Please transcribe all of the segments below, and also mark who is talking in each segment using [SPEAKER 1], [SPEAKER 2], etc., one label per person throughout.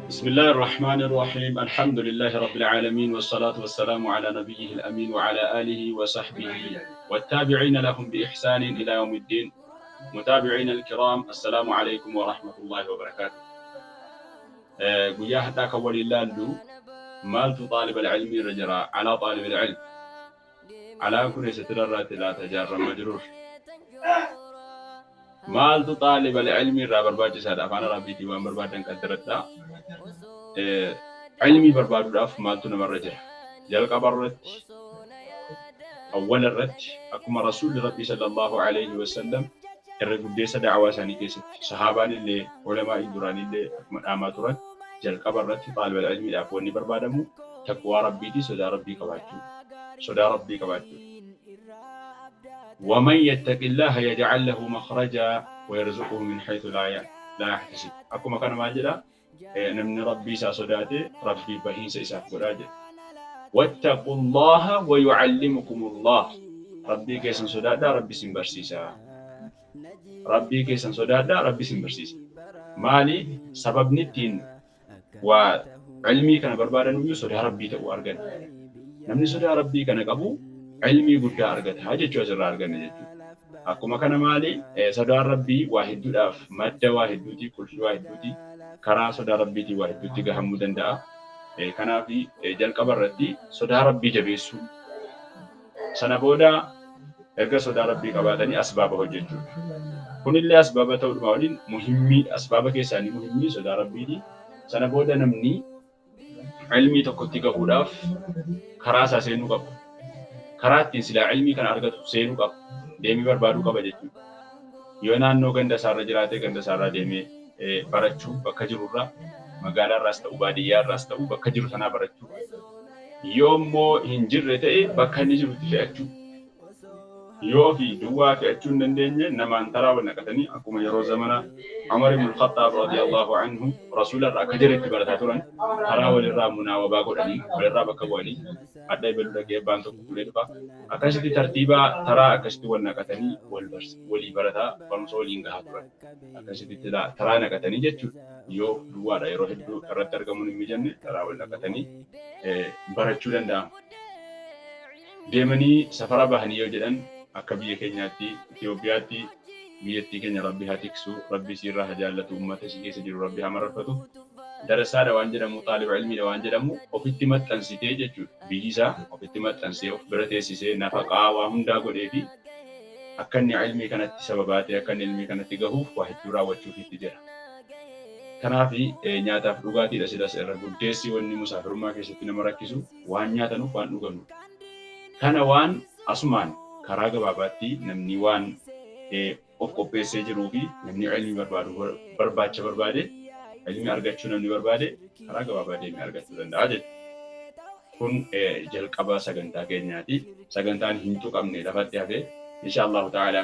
[SPEAKER 1] بسم الله الرحمن الرحيم. الحمد لله رب العالمين، والصلاة والسلام على نبيه الأمين وعلى آله وصحبه والتابعين لهم بإحسان إلى يوم الدين. متابعين الكرام، السلام عليكم ورحمة الله وبركاته. Guyyaa hadhaa kan waliin laallu maaltu طالب العلم irra jira؟ على طالب العلم. Alaan kun eessatti rarraatti laata jaarra majruur? Maaltu طالب العلم irraa barbaachisaadha? Afaan Arabbiitiin waan barbaadan qaddaradhaa. Ilmii barbaaduudhaaf maaltu namarra jira? Jalqaba irratti, awwala irratti, akkuma Rasuulli Rabbii صلى الله عليه وسلم irra guddeessa da'awaa isaanii keessatti sahaabaan illee ulamaa'ii duraanii illee akkuma dhaamaa turan, jalqaba irratti طالب العلم iidhaaf wanni barbaadamu taqwaa Rabbiitii, sodaa Rabbii qabaachuu, sodaa Rabbii qabaachuu. ومن يتق الله يجعل له مخرجا ويرزقه من حيث لا يحتسب. Akkuma kana maal jedha? Namni Rabbii isaa sodaate Rabbii bahiinsa isaaf godhaa jedha. واتقوا الله ويعلمكم الله. Rabbii keessan sodaadhaa, Rabbi isin barsiisa. Rabbii keessan sodaadhaa, Rabbi isin barsiisa. Maali? Sababni ittiin waa ilmii kana barbaadan iyyuu sodaa Rabbii ta'uu argan. Namni sodaa Rabbii kana qabu ilmii guddaa argata jechuu asirraa arganna jechuudha. Akkuma kana maali? Sodaan Rabbii waa hedduudhaaf madda waa hedduuti, qulfii waa hedduuti. Karaa sodaa Rabbiitiin waa hedduutti gahamuu danda'a. Kanaaf jalqaba irratti sodaa Rabbii jabeessuu. Sana booda erga sodaa Rabbii qabaatanii asbaaba hojjechuudha. Kunillee asbaaba ta'uudhuma waliin muhimmii, asbaaba keessaa inni muhimmii sodaa Rabbiiti. Sana booda namni ilmii tokkotti gahuudhaaf karaa isaa seenuu qaba. Karaa ittiin silaa ilmii kana argatu seenuu qaba. Deemee barbaaduu qaba jechuudha. Yoo naannoo ganda isaarra jiraate ganda isaarraa deemee barachuu, bakka jirurraa, magaalaa irraas ta'u baadiyyaa irraas ta'u bakka jiru sanaa barachuu. Yoo immoo hin jirre ta'e bakka inni jirutti fe'achuu. Yoo fi duwwaa fe'achuu hin dandeenye namaan taraa wal naqatanii, akkuma yeroo zamana Umar ibn Khattaab رضي الله عنه Rasuula irraa akka jiretti barataa turan, karaa walirraa munaawabaa godhanii walirraa bakka bu'anii, adda ebaluu dhaqee abbaan tokko fuudhee dhufa. Akkasitti tartiibaa taraa akkasitti wal naqatanii walii barataa barumsa waliin gahaa turan. Akkasitti taraa naqatanii jechuudha. Yoo duwwaadha yeroo hedduu irratti argamuun hin mijanne taraa wal naqatanii barachuu danda'ama. Deemanii safara bahanii yoo jedhan, akka biyya keenyaatti, Itoophiyaatti, biyyattii keenya Rabbi haa tiksu, Rabbi isiirraa haa jaallatu, uummata isii keessa jiru Rabbi haa mararfatu. Darasaadha waan jedhamu, طالب علم iidha waan jedhamu ofitti maxxansitee jechuudha. Biyyi isaa ofitti maxxansee of bira teessisee nafaqaa waa hundaa godhee fi akka inni ilmii kanatti sababaa ta'e, akka inni ilmii kanatti gahuuf waa hedduu raawwachuufiitti jira. Kanaaf nyaataaf dhugaatiidha silas irra guddeessi wanni musaafirummaa keessatti nama rakkisu waan nyaatanuuf waan dhuganuuf. Kana waan asumaan karaa gabaabaatti namni waan of qopheessee jiruu fi namni ilmii barbaadu barbaacha barbaade, ilmii argachuu namni barbaade karaa gabaabaa deemee argachuu danda'a jechuudha. Kun jalqaba sagantaa keenyaati. Sagantaan hin tuqamne lafatti hafe إن شاء الله تعالى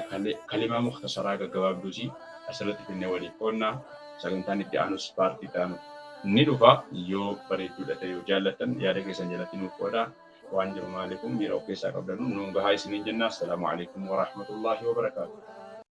[SPEAKER 1] kalimaa mukhtasaraa gaggabaabduusi asirratti finnee waliif qoonnaa. Sagantaan itti aanus paartii ta'anu ni dhufa. Yoo bareedduudha ta'e, yoo jaallattan, yaada keessan jalatti nuuf qoodaa. Waan jiru maaliifum miira of keessaa qabdanu nuun gahaa isiniin jenna. السلام عليكم ورحمة الله وبركاته.